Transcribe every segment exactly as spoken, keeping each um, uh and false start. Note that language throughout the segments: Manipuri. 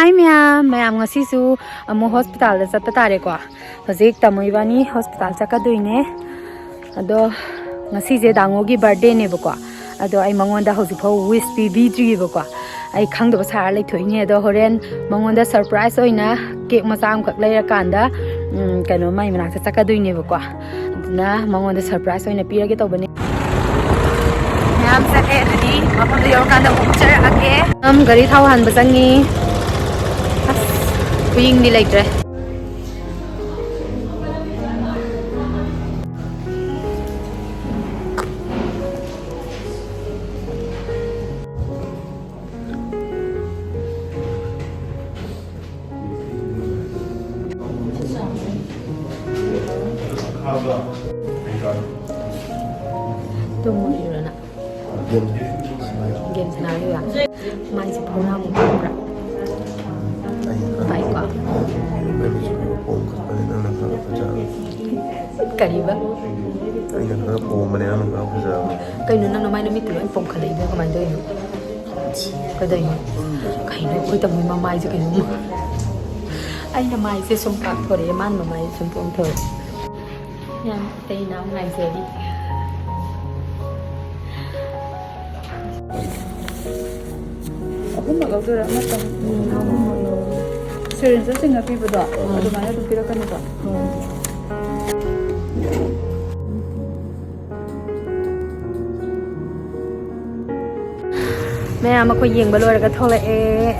ꯍꯥꯏ ꯃꯌꯥꯝ, ꯃꯌꯥꯝ ꯉꯁꯤꯁꯨ ꯑꯃꯨꯛ ꯍꯣꯁꯄꯤꯇꯥꯜꯗ ꯆꯠꯄ ꯇꯥꯔꯦꯀꯣ꯫ ꯍꯧꯖꯤꯛ ꯇꯥꯃꯣ ꯏꯕꯥꯅꯤ ꯍꯣꯁꯄꯤꯇꯥꯜ ꯆꯠꯀꯗꯣꯏꯅꯦ꯫ ꯑꯗꯣ ꯉꯁꯤꯁꯦ ꯗꯥꯉꯣꯒꯤ ꯕꯥꯔꯗꯦꯅꯦꯕꯀꯣ꯫ ꯑꯗꯣ ꯑꯩ ꯃꯉꯣꯟꯗ ꯍꯧꯖꯤꯛꯐꯥꯎ ꯋꯤꯁ ꯄꯤꯕꯤꯗ꯭ꯔꯤꯕꯀꯣ꯫ ꯑꯩ ꯈꯪꯗꯕ ꯁꯥꯔ ꯂꯩꯊꯣꯛꯏꯅꯦ꯫ ꯑꯗꯣ ꯍꯣꯔꯦꯟ ꯃꯉꯣꯟꯗ ꯁꯔꯄ꯭ꯔꯥꯏꯁ ꯑꯣꯏꯅ ꯀꯦꯛ ꯃꯆꯥ ꯑꯃꯈꯛ ꯂꯩꯔꯀꯥꯟꯗ, ꯎꯝ, ꯀꯩꯅꯣ, ꯃꯥꯏ ꯃꯅꯥꯛꯇ ꯆꯠꯀꯗꯣꯏꯅꯦꯕꯀꯣ꯫ ꯑꯗꯨꯅ ꯃꯉꯣꯟꯗ ꯁꯔꯄ꯭ꯔꯥꯏꯁ ꯑꯣꯏꯅ ꯄꯤꯔꯒꯦ ꯇꯧꯕꯅꯦ꯫ ꯃꯌꯥꯝ ꯆꯠꯂꯦ꯫ ꯑꯗꯨꯗꯤ ꯃꯐꯝꯗ ꯌꯧꯔꯀꯥꯟꯗ ꯑꯃꯨꯛ ꯎꯠꯆꯔꯛꯑꯒꯦ꯫ ꯌꯥꯝ ꯒꯥꯔꯤ ꯊꯥꯎ ꯍꯥꯟꯕ ꯆꯪꯉꯤ꯫ ꯑꯁ, ꯈꯨꯌꯤꯡꯗꯤ ꯂꯩꯇ꯭ꯔꯦ꯫ ꯇꯨꯝꯃꯨꯔꯤꯔꯣ ꯅꯪ? ꯒꯦꯝ ꯁꯥꯟꯅꯔꯤꯕ? ꯃꯥꯏꯁꯦ ꯐꯧꯔꯥꯃꯨꯛ ꯀꯪꯕ꯭ꯔꯥ? ꯑꯩ ꯈꯔ ꯄꯥꯏꯀꯣ꯫ ꯄꯣꯝꯈꯠꯄꯅꯦ, ꯅꯪꯅ ꯈꯔ ꯐꯖꯕ꯫ ꯀꯔꯤꯕ? ꯑꯩꯅ ꯈꯔ ꯄꯣꯝꯕꯅꯦ, ꯅꯪꯅ ꯈꯔ ꯐꯖꯕ꯫ ꯀꯩꯅꯣ, ꯅꯪ ꯅꯃꯥꯏ ꯅꯃꯤꯠꯇꯨ ꯂꯣꯏ ꯄꯣꯝꯈꯠꯂꯛꯏꯗꯣ ꯀꯃꯥꯏꯅ ꯇꯧꯔꯤꯅꯣ? ꯀꯩꯗꯧꯔꯤꯅꯣ? ꯀꯩꯅꯣ, ꯑꯩꯈꯣꯏ ꯇꯥꯃꯣꯒꯤ ꯃꯃꯥꯏꯁꯦ ꯀꯩꯅꯣꯝꯃ꯫ ꯑꯩꯅ ꯃꯥꯏꯁꯦ ꯁꯨꯝ ꯄꯥꯛꯊꯣꯔꯛꯑꯦ, ꯃꯥꯅ ꯃꯃꯥꯏꯁꯦ ꯁꯨꯝ ꯄꯣꯝꯊꯣꯔꯛꯑꯦ꯫ ꯌꯥꯝ ꯇꯩꯅ ꯉꯥꯏꯖꯔꯤ꯫ ꯑꯍꯨꯝꯃꯛ ꯂꯧꯗꯣꯏꯔꯥ? ꯑꯃꯇꯪ? ꯎꯝ, ꯑꯍꯨꯝꯃꯛ ꯂꯧꯔꯣ꯫ ꯁꯤꯔꯤꯟꯁꯇ ꯆꯤꯡꯉ ꯄꯤꯕꯗꯣ, ꯎꯝ꯫ ꯑꯗꯨꯃꯥꯏꯅ ꯑꯗꯨꯝ ꯄꯤꯔꯛꯀꯅꯤꯀꯣ? ꯎꯝ꯫ ꯃꯌꯥꯝ ꯑꯩꯈꯣꯏ ꯌꯦꯡꯕ ꯂꯣꯏꯔꯒ ꯊꯣꯛꯂꯛꯑꯦ꯫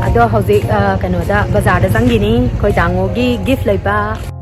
ꯑꯗꯣ ꯍꯧꯖꯤꯛ, ꯑ, ꯀꯩꯅꯣꯗ, ꯕꯖꯥꯔꯗ ꯆꯪꯈꯤꯅꯤ, ꯑꯩꯈꯣꯏ ꯗꯥꯉꯣꯒꯤ ꯒꯤꯐ ꯂꯩꯕ꯫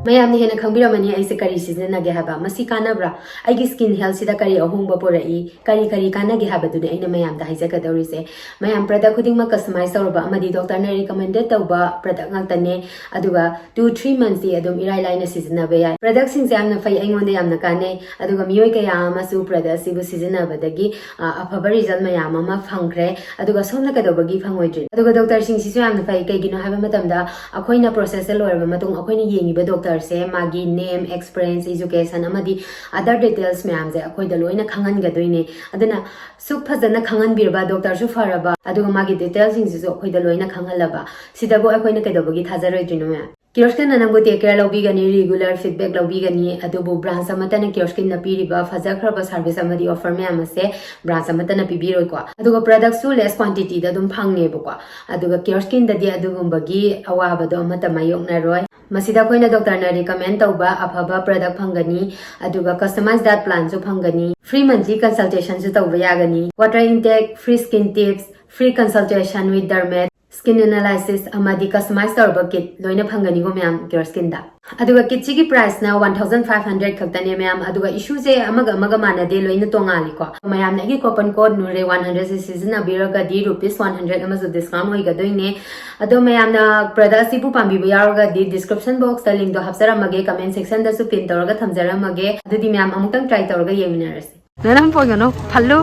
ꯃꯌꯥꯝꯅ ꯍꯦꯟꯅ ꯈꯪꯕꯤꯔꯝꯃꯅꯤ ꯑꯩꯁꯦ ꯀꯔꯤ ꯁꯤꯖꯤꯟꯅꯒꯦ ꯍꯥꯏꯕ꯫ ꯃꯁꯤ ꯀꯥꯟꯅꯕ꯭ꯔꯥ? ꯑꯩꯒꯤ ꯁ꯭ꯀꯤꯟ ꯍꯦꯜꯊꯁꯤꯗ ꯀꯔꯤ ꯑꯍꯣꯡꯕ ꯄꯨꯔꯛꯏ? ꯀꯔꯤ ꯀꯔꯤ ꯀꯥꯟꯅꯒꯦ ꯍꯥꯏꯕꯗꯨꯅꯤ ꯑꯩꯅ ꯃꯌꯥꯝꯗ ꯍꯥꯏꯖꯒꯗꯧꯔꯤꯁꯦ꯫ ꯃꯌꯥꯝ, ꯄ꯭ꯔꯗꯛ ꯈꯨꯗꯤꯡꯃꯛ ꯀꯁꯇꯃꯥꯏꯁ ꯇꯧꯔꯕ ꯑꯃꯗꯤ ꯗꯣꯛꯇꯔꯅ ꯔꯤꯀꯃꯦꯟꯗꯦꯠ ꯇꯧꯕ ꯄ꯭ꯔꯗꯛ ꯉꯥꯛꯇꯅꯦ꯫ ꯑꯗꯨꯒ ꯇꯨ ꯊ꯭ꯔꯤ ꯃꯟꯁꯇꯤ ꯑꯗꯨꯝ ꯏꯔꯥꯏ ꯂꯥꯏꯅ ꯁꯤꯖꯤꯟꯅꯕ ꯌꯥꯏ꯫ ꯄ꯭ꯔꯗꯛꯁꯤꯡꯁꯦ ꯌꯥꯝꯅ ꯐꯩ, ꯑꯩꯉꯣꯟꯗ ꯌꯥꯝꯅ ꯀꯥꯟꯅꯩ꯫ ꯑꯗꯨꯒ ꯃꯤꯑꯣꯏ ꯀꯌꯥ ꯑꯃꯁꯨ ꯄ꯭ꯔꯗꯛꯁꯤꯕꯨ ꯁꯤꯖꯤꯟꯅꯕꯗꯒꯤ, ꯑ, ꯑꯐꯕ ꯔꯤꯖꯜ ꯃꯌꯥꯝ ꯑꯃ ꯐꯪꯈ꯭ꯔꯦ꯫ ꯑꯗꯨꯒ ꯁꯣꯝꯅ ꯀꯩꯗꯧꯕꯒꯤ ꯐꯪꯉꯣꯏꯗ꯭ꯔꯤꯅꯣ? ꯑꯗꯨꯒ ꯗꯣꯛꯇꯔꯁꯤꯡꯁꯤꯁꯨ ꯌꯥꯝꯅ ꯐꯩ꯫ ꯀꯩꯒꯤꯅꯣ ꯍꯥꯏꯕ ꯃꯇꯝꯗ, ꯑꯩꯈꯣꯏꯅ ꯄ꯭ꯔꯣꯁꯦꯁꯁꯦ ꯂꯣꯏꯔꯕ ꯃꯇꯨꯡ ꯑꯩꯈꯣꯏꯅ ꯌꯦꯡꯉꯤꯕ ꯗꯣꯛꯇꯔ ꯗꯣꯛꯇꯔꯁꯦ ꯃꯥꯒꯤ name, experience, education ꯑꯃꯗꯤ other details ꯃꯌꯥꯝꯁꯦ ꯑꯩꯈꯣꯏꯗ ꯂꯣꯏꯅ ꯈꯪꯍꯟꯒꯗꯣꯏꯅꯦ꯫ ꯑꯗꯨꯅ ꯁꯨꯛ ꯐꯖꯅ ꯈꯪꯍꯟꯕꯤꯔꯕ, ꯗꯣꯛꯇꯔꯁꯨ ꯐꯔꯕ, ꯑꯗꯨꯒ ꯃꯥꯒꯤ detailꯁꯤꯡꯁꯤꯁꯨ ꯑꯩꯈꯣꯏꯗ ꯂꯣꯏꯅ ꯈꯪꯍꯜꯂꯕ, ꯁꯤꯗꯕꯨ ꯑꯩꯈꯣꯏꯅ ꯀꯩꯗꯧꯕꯒꯤ ꯊꯥꯖꯔꯣꯏꯗ꯭ꯔꯤꯅꯣ ꯃꯌꯥꯝ? ꯀꯤꯌꯣꯔꯁꯀꯤꯟꯅ ꯅꯪꯕꯨ take care ꯂꯧꯕꯤꯒꯅꯤ, regular feedback ꯂꯧꯕꯤꯒꯅꯤ, ꯑꯗꯨꯕꯨ branch ꯑꯃꯠꯇꯅ ꯀꯤꯌꯣꯔꯁꯀꯤꯟꯅ ꯄꯤꯔꯤꯕ ꯐꯖꯈ꯭ꯔꯕ service ꯑꯃꯗꯤ offer ꯃꯌꯥꯝ ꯑꯁꯦ branch ꯑꯃꯠꯇꯅ ꯄꯤꯕꯤꯔꯣꯏꯀꯣ꯫ ꯑꯗꯨꯒ productꯁꯨ less quantityꯗ ꯑꯗꯨꯝ ꯐꯪꯉꯦꯕꯀꯣ꯫ ꯑꯗꯨꯒ ꯀꯤꯌꯣꯔꯁꯀꯤꯟꯗꯗꯤ ꯑꯗꯨꯒꯨꯝꯕꯒꯤ ꯑꯋꯥꯕꯗꯣ ꯑꯃꯠꯇ ꯃꯥꯌꯣꯛꯅꯔꯣꯏ꯫ ꯃꯁꯤꯗ ꯑꯩꯈꯣꯏꯅ ꯗꯣꯛꯇꯔꯅ recommend ꯇꯧꯕ ꯑꯐꯕ product ꯐꯪꯒꯅꯤ, ꯑꯗꯨꯒ customize diet planꯁꯨ ꯐꯪꯒꯅꯤ, free monthly consultationꯁꯨ ꯇꯧꯕ ꯌꯥꯒꯅꯤ, water intake, free skin tips, free consultation with dermat, skin analysis ꯑꯃꯗꯤ customize ꯇꯧꯔꯕ kit ꯂꯣꯏꯅ ꯐꯪꯒꯅꯤꯀꯣ ꯃꯌꯥꯝ, ꯀꯤꯌꯣꯔꯁꯀꯤꯟꯗ꯫ ꯑꯗꯨꯒ kitꯁꯤꯒꯤ priceꯅ one thousand five hundred ꯈꯛꯇꯅꯦ ꯃꯌꯥꯝ꯫ ꯑꯗꯨꯒ issueꯁꯦ ꯑꯃꯒ ꯑꯃꯒ ꯃꯥꯟꯅꯗꯦ, ꯂꯣꯏꯅ ꯇꯣꯉꯥꯜꯂꯤꯀꯣ꯫ ꯃꯌꯥꯝꯅ ꯑꯩꯒꯤ coupon code ꯅꯨꯔꯦ one hundredꯁꯦ ꯁꯤꯖꯤꯟꯅꯕꯤꯔꯒꯗꯤ rupees one hundred ꯑꯃꯁꯨ discount ꯑꯣꯏꯒꯗꯣꯏꯅꯦ꯫ ꯑꯗꯣ ꯃꯌꯥꯝꯅ product ꯑꯁꯤꯕꯨ ꯄꯥꯝꯕꯤꯕ ꯌꯥꯎꯔꯒꯗꯤ description boxꯇ linkꯗꯣ ꯍꯥꯞꯆꯔꯝꯃꯒꯦ, comment sectionꯗꯁꯨ pin ꯇꯧꯔꯒ ꯊꯝꯖꯔꯝꯃꯒꯦ꯫ ꯑꯗꯨꯗꯤ ꯃꯌꯥꯝ ꯑꯃꯨꯛꯇꯪ try ꯇꯧꯔꯒ ꯌꯦꯡꯃꯤꯟꯅꯔꯁꯦ꯫ ꯅꯅꯝ ꯄꯣꯏꯒꯅꯣ, ꯐꯜꯂꯨ,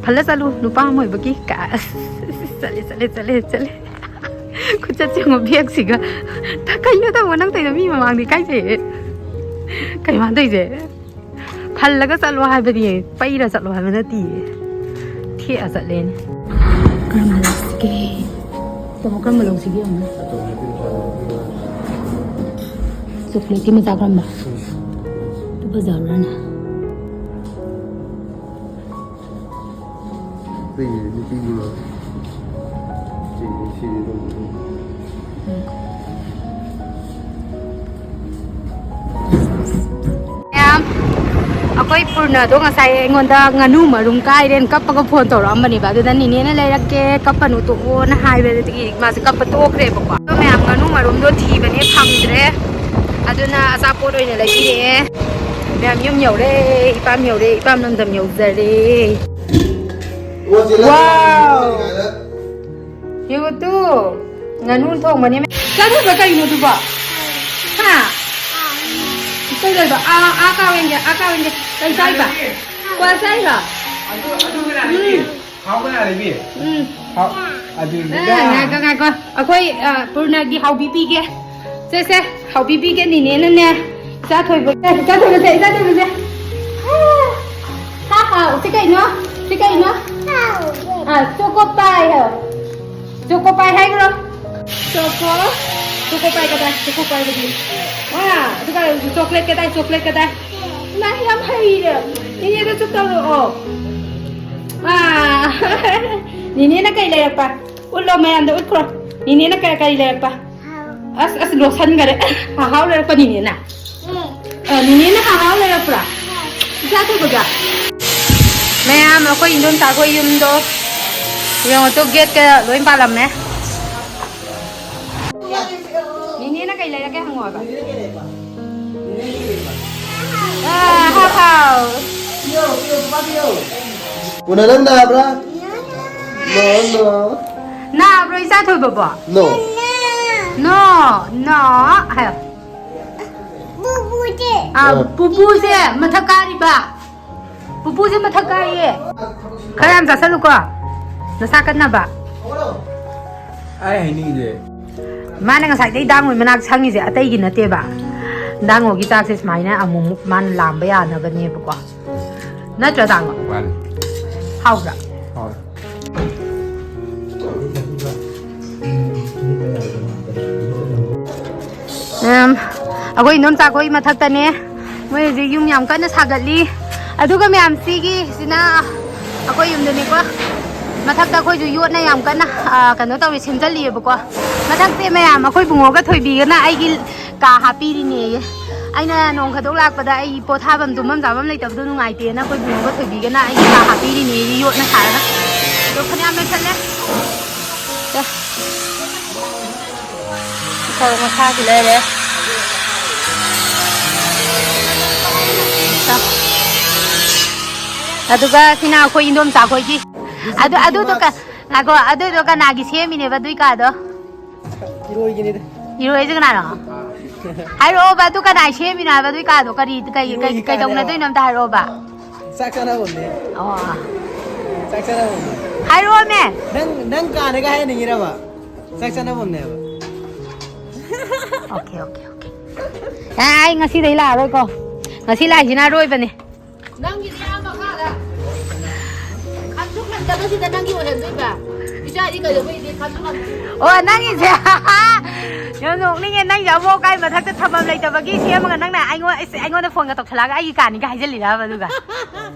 ꯐꯜꯂ ꯆꯠꯂꯨ, ꯅꯨꯄꯥ ꯑꯃ ꯑꯣꯏꯕꯒꯤ꯫ ꯀꯥ-, ꯑꯁ, ꯆꯠꯂꯦ, ꯆꯠꯂꯦ, ꯆꯠꯂꯦ, ꯆꯠꯂꯦ꯫ ꯈꯨꯆꯠꯁꯦ ꯌꯦꯡꯉꯣ, ꯕꯦꯒꯁꯤꯒ꯫ ꯀꯩꯅꯣ ꯇꯧꯕ ꯅꯪ ꯇꯧꯔꯤꯗꯣ? ꯃꯤ ꯃꯃꯥꯡꯗ ꯏꯀꯥꯏꯖꯩꯌꯦ꯫ ꯀꯩ ꯃꯥꯅ ꯇꯧꯔꯤꯁꯦ? ꯐꯜꯂꯒ ꯆꯠꯂꯣ ꯍꯥꯏꯕꯅꯤ, ꯄꯩꯔ ꯆꯠꯂꯣ ꯍꯥꯏꯕ ꯅꯠꯇꯤꯌꯦ꯫ ꯊꯦꯛꯑ ꯆꯠꯂꯦꯅꯦ꯫ ꯀꯔꯝꯕ ꯂꯧꯁꯤꯒꯦ? ꯇꯥꯃꯣ, ꯀꯔꯝꯕ ꯂꯧꯁꯤꯒꯦ ꯌꯦꯡꯉꯣ꯫ ꯆꯣꯀ꯭ꯂꯦꯠꯀꯤ ꯃꯆꯥ ꯀꯔꯝꯕ? ꯑꯗꯨ ꯐꯖꯕ꯭ꯔꯥꯅꯦ? ꯑꯩꯈꯣꯏꯒꯤ ꯅꯨꯄꯤꯒꯤ ꯃꯥꯜꯂꯦ꯫ ꯁꯤꯗꯤ, ꯁꯤꯗꯤ ꯑꯗꯨꯝ ꯃꯌꯥꯝ, ꯑꯩꯈꯣꯏ ꯄꯨꯔꯅꯗꯣ ꯉꯁꯥꯏ ꯑꯩꯉꯣꯟꯗ ꯉꯥꯅꯨ ꯃꯔꯨꯝ ꯀꯥꯏꯔꯦꯅ ꯀꯞꯄꯒ phone ꯇꯧꯔꯛꯑꯝꯕꯅꯦꯕ꯫ ꯑꯗꯨꯗ ꯅꯦꯅꯦꯅ ꯂꯩꯔꯛꯀꯦ, ꯀꯞꯄꯅꯨ ꯇꯣꯛꯑꯣꯅ ꯍꯥꯏꯕꯗꯒꯤ ꯃꯥꯁꯦ ꯀꯞꯄ ꯇꯣꯛꯈ꯭ꯔꯦꯕꯀꯣ꯫ ꯑꯗꯣ ꯃꯌꯥꯝ, ꯉꯥꯅꯨ ꯃꯔꯨꯝꯗꯣ ꯊꯤꯕꯅꯦ, ꯐꯪꯗ꯭ꯔꯦ꯫ ꯑꯗꯨꯅ ꯑꯆꯥꯄꯣꯠ ꯑꯣꯏꯅ ꯂꯩꯕꯤꯔꯛꯑꯦ꯫ ꯃꯌꯥꯝ, ꯌꯨꯝ ꯌꯧꯔꯦ, ꯏꯄꯥꯝ ꯌꯧꯔꯦ, ꯏꯄꯥꯝ ꯂꯝꯗꯝ ꯌꯧꯖꯔꯦ꯫ ꯋꯥꯎ! ꯌꯦꯡꯉꯨ ꯇꯨ, ꯉꯥꯅꯨ ꯊꯣꯡꯕꯅꯦ꯫ ꯆꯥꯊꯣꯛꯄ ꯀꯩꯅꯣ ꯑꯗꯨꯕꯣ? ꯍꯥ? ꯀꯩ ꯂꯩꯕ? ꯑꯥ, ꯑꯥ, ꯀꯥꯎ ꯌꯦꯡꯒꯦ, ꯑꯥ, ꯀꯥꯎ ꯌꯦꯡꯒꯦ꯫ ꯀꯩ ꯆꯥꯏꯕ? ꯀ꯭ꯋꯥ ꯆꯥꯏꯕ? ꯎꯝ꯫ ꯎꯝ꯫ ꯑ, ꯉꯥꯏꯈꯣ, ꯉꯥꯏꯈꯣ꯫ ꯑꯩꯈꯣꯏ, ꯑ, ꯄꯨꯔꯅꯒꯤ ꯍꯥꯎꯕꯤ ꯄꯤꯒꯦ꯫ ꯁꯦ, ꯁꯦ꯫ ꯍꯥꯎꯕꯤꯕꯤꯒꯦ ꯅꯤꯅꯦꯅꯅꯦ꯫ ꯏꯆꯥ ꯊꯣꯏꯕ, ꯏꯆꯥ ꯊꯣꯏꯕꯁꯦ, ꯏꯆꯥ ꯊꯣꯏꯕꯁꯦ꯫ ꯍꯥ, ꯍꯥꯎ, ꯁꯤ ꯀꯩꯅꯣ? ꯁꯤ ꯀꯩꯅꯣ? ꯑꯥ, ꯆꯣꯀꯣ ꯄꯥꯏ ꯍꯥꯏꯌꯣ꯫ ꯆꯣꯀꯣ ꯄꯥꯏ ꯍꯥꯏꯈ꯭ꯔꯣ꯫ ꯆꯣꯀꯣ, ꯆꯣꯀꯣ ꯄꯥꯏ ꯀꯗꯥꯏ? ꯆꯣꯀꯣ ꯄꯥꯏꯕꯗꯤ꯫ ꯑꯥ, ꯑꯗꯨꯒ ꯆꯣꯀ꯭ꯂꯦꯠ ꯀꯗꯥꯏ? ꯆꯣꯀ꯭ꯂꯦꯠ ꯀꯗꯥꯏ? ꯏꯃꯥ, ꯌꯥꯝ ꯍꯩꯔꯦ꯫ ꯅꯤꯅꯦꯗ ꯆꯨꯞ ꯇꯧꯔꯛꯑꯣ꯫ ꯑꯥ, ꯅꯤꯅꯦꯅ ꯀꯩ ꯂꯩꯔꯛꯄ? ꯎꯠꯂꯣ, ꯃꯌꯥꯝꯗ ꯎꯠꯈ꯭ꯔꯣ꯫ ꯅꯤꯅꯦꯅ ꯀꯔꯤ, ꯀꯔꯤ ꯂꯩꯔꯛꯄ? ꯑꯁ, ꯑꯁ, ꯂꯣꯠꯁꯟꯈꯔꯦ꯫ ꯍꯥꯍꯥꯎ ꯂꯩꯔꯛꯄ ꯅꯤꯅꯦꯅ? ꯑ, ꯅꯤꯅꯦꯅ ꯍꯥꯍꯥꯎ ꯂꯩꯔꯛꯄ꯭ꯔꯥ? ꯏꯆꯥ ꯊꯣꯏꯕꯒ? ꯃꯌꯥꯝ, ꯑꯩꯈꯣꯏ ꯏꯟꯗꯣꯝꯆꯥ ꯈꯣꯏ ꯌꯨꯝꯗꯣ ꯌꯦꯡꯉꯣ ꯇꯨ, ꯒꯦꯠꯀ ꯂꯣꯏ ꯄꯥꯜꯂꯝꯃꯦ꯫ ꯅꯤꯅꯦꯅ ꯀꯩ ꯂꯩꯔꯛꯀꯦ ꯍꯪꯉꯣ ꯍꯥꯏꯕ꯫ ꯑ, ꯍꯥꯎ, ꯍꯥꯎ꯫ ꯄꯨꯅ, ꯅꯪ ꯅꯥꯕ꯭ꯔꯥ? No, no. ꯅꯥꯕ꯭ꯔꯣ, ꯏꯆꯥ ꯊꯣꯏꯕꯕꯣ? No. No, no ꯍꯥꯏꯌꯣ꯫ ꯑꯥ, ꯑꯥ꯫ ꯄꯨꯄꯨꯁꯦ ꯃꯊꯛ ꯀꯥꯔꯤꯕ꯫ ꯄꯨꯄꯨꯁꯦ ꯃꯊꯛ ꯀꯥꯏꯌꯦ꯫ ꯈꯔ ꯌꯥꯝ ꯆꯥꯁꯜꯂꯨꯀꯣ, ꯅꯁꯥ ꯀꯟꯅꯕ꯫ ꯑꯩ ꯍꯥꯏꯅꯤꯡꯉꯤꯁꯦ꯫ ꯃꯥꯅ ꯉꯁꯥꯏꯗꯩ ꯗꯥꯡꯉꯣꯏ ꯃꯅꯥꯛ ꯁꯪꯉꯤꯁꯦ ꯑꯇꯩꯒꯤ ꯅꯠꯇꯦꯕ꯫ ꯗꯥꯡꯉꯣꯒꯤ ꯆꯥꯛꯁꯦ ꯁꯨꯃꯥꯏꯅ ꯑꯃꯨꯛ ꯑꯃꯨꯛ ꯃꯥꯅ ꯂꯥꯝꯕ ꯌꯥꯅꯕꯅꯦꯕꯀꯣ꯫ ꯅꯠꯇ꯭ꯔꯥ, ꯗꯥꯡꯉꯣ? ꯃꯥꯅꯤ꯫ ꯍꯥꯎꯕ꯭ꯔꯥ? ꯍꯥꯎꯋꯦ꯫ ꯎꯝ, ꯑꯩꯈꯣꯏ ꯏꯟꯗꯣꯝꯆꯥ ꯈꯣꯏ ꯃꯊꯛꯇꯅꯦ꯫ ꯃꯣꯏ ꯍꯧꯖꯤꯛ ꯌꯨꯝ ꯌꯥꯝ ꯀꯟꯅ ꯁꯥꯒꯠꯂꯤ꯫ ꯑꯗꯨꯒ ꯃꯌꯥꯝ, ꯁꯤꯒꯤ ꯁꯤꯅ ꯑꯩꯈꯣꯏ ꯌꯨꯝꯗꯅꯦꯀꯣ꯫ ꯃꯊꯛꯇ ꯑꯩꯈꯣꯏꯁꯨ ꯌꯣꯠꯅ ꯌꯥꯝ ꯀꯟꯅ, ꯑ, ꯀꯩꯅꯣ ꯇꯧꯔꯤ, ꯁꯦꯝꯖꯜꯂꯤꯑꯕꯀꯣ꯫ ꯃꯊꯛꯁꯦ ꯃꯌꯥꯝ ꯑꯩꯈꯣꯏ ꯕꯨꯡꯉꯣꯒ ꯊꯣꯏꯕꯤꯒꯅ ꯑꯩꯒꯤ ꯀꯥ ꯍꯥꯞꯄꯤꯔꯤꯅꯦꯌꯦ꯫ ꯑꯩꯅ ꯅꯣꯡ ꯐꯥꯗꯣꯛ ꯂꯥꯛꯄꯗ ꯑꯩ ꯄꯣꯊꯥꯐꯝ ꯇꯨꯝꯐꯝ ꯆꯥꯐꯝ ꯂꯩꯇꯕꯗꯣ ꯅꯨꯡꯉꯥꯏꯇꯦꯅ ꯑꯩꯈꯣꯏ ꯕꯨꯡꯉꯣꯒ ꯊꯣꯏꯕꯤꯒꯅ ꯑꯩꯒꯤ ꯀꯥ ꯍꯥꯞꯄꯤꯔꯤꯅꯦꯌꯦ, ꯌꯣꯠꯅ ꯁꯥꯔꯒ꯫ ꯑꯗꯣ ꯐꯅꯌꯥꯝ ꯂꯣꯏꯁꯜꯂꯦ꯫ ꯁꯦ꯫ ꯁꯣꯔꯣꯛ ꯃꯈꯥꯁꯤ ꯂꯩꯔꯦ꯫ ꯑꯗꯨꯒ ꯁꯤꯅ ꯑꯩꯈꯣꯏ ꯏꯟꯗꯣꯝꯆꯥ ꯈꯣꯏꯒꯤ꯫ ꯑꯗꯨ, ꯑꯗꯨꯗꯣ ꯀ-, ꯉꯥꯏꯈꯣ, ꯑꯗꯨꯗꯣ ꯀꯅꯥꯒꯤ ꯁꯦꯝꯃꯤꯅꯦꯕ ꯑꯗꯨꯏ ꯀꯥꯗꯣ? ꯏꯔꯣꯏꯒꯤꯅꯤꯗ꯫ ꯏꯔꯣꯏꯁꯦ ꯀꯅꯥꯅꯣ? ꯍꯥꯏꯔꯛꯑꯣꯕ, ꯑꯗꯨ ꯀꯅꯥꯏ ꯁꯦꯝꯃꯤꯅꯣ ꯍꯥꯏꯕ ꯑꯗꯨꯏ ꯀꯥꯗꯣ? ꯀꯔꯤ, ꯀꯩ, ꯀꯩ, ꯏꯔꯣꯏꯒꯤ ꯀꯥꯗꯣ꯫ ꯀꯩꯗꯧꯅꯗꯣꯏꯅꯣ ꯑꯝꯇ ꯍꯥꯏꯔꯛꯑꯣꯕ꯫ ꯆꯥꯛ ꯆꯥꯅꯕꯅꯦ꯫ ꯑꯣ꯫ ꯆꯥꯛ ꯆꯥꯅꯕꯅꯦ꯫ ꯍꯥꯏꯔꯛꯑꯣꯃꯦ꯫ ꯅꯪ, ꯅꯪ ꯀꯥꯅꯦꯒ ꯍꯥꯏꯍꯟꯅꯤꯡꯉꯤꯔꯕ? ꯆꯥꯛ ꯆꯥꯅꯕꯅꯦꯕ꯫ Okay, okay, okay. ꯑꯦ, ꯑꯩ ꯉꯁꯤꯗꯩ ꯂꯥꯛꯑꯔꯣꯏꯀꯣ꯫ ꯉꯁꯤ ꯂꯥꯛꯏꯁꯤꯅ ꯑꯔꯣꯏꯕꯅꯦ꯫ ꯅꯪꯒꯤꯗꯤ ꯑꯥ ꯃꯈꯥꯗ ꯈꯟꯁꯨ ꯈꯟꯗꯕꯁꯤꯗ ꯅꯪꯒꯤ ꯑꯣꯏꯍꯟꯗꯣꯏꯕ꯫ ꯏꯆꯥꯗꯤ ꯀꯩꯗꯧꯕꯩꯗꯤ ꯈꯟꯁꯨ ꯈꯟꯗꯕ꯫ ꯑꯣ, ꯅꯪꯒꯤꯁꯦ꯫ ꯌꯥꯝ ꯅꯣꯛꯅꯤꯡꯉꯦ꯫ ꯅꯪꯁꯦ ꯑꯃꯨꯛ ꯀꯥꯏ ꯃꯊꯛꯇ ꯊꯝꯐꯝ ꯂꯩꯇꯕꯒꯤ ꯁꯦꯝꯃꯒ ꯅꯪꯅ ꯑꯩꯉꯣꯟ-, ꯑꯩꯁ-, ꯑꯩꯉꯣꯟꯗ ꯐꯣꯟꯒ ꯇꯧꯁꯜꯂꯛꯑꯒ ꯑꯩꯒꯤ ꯀꯥꯅꯤꯒ ꯍꯥꯏꯖꯜꯂꯤꯔꯕ ꯑꯗꯨꯒ?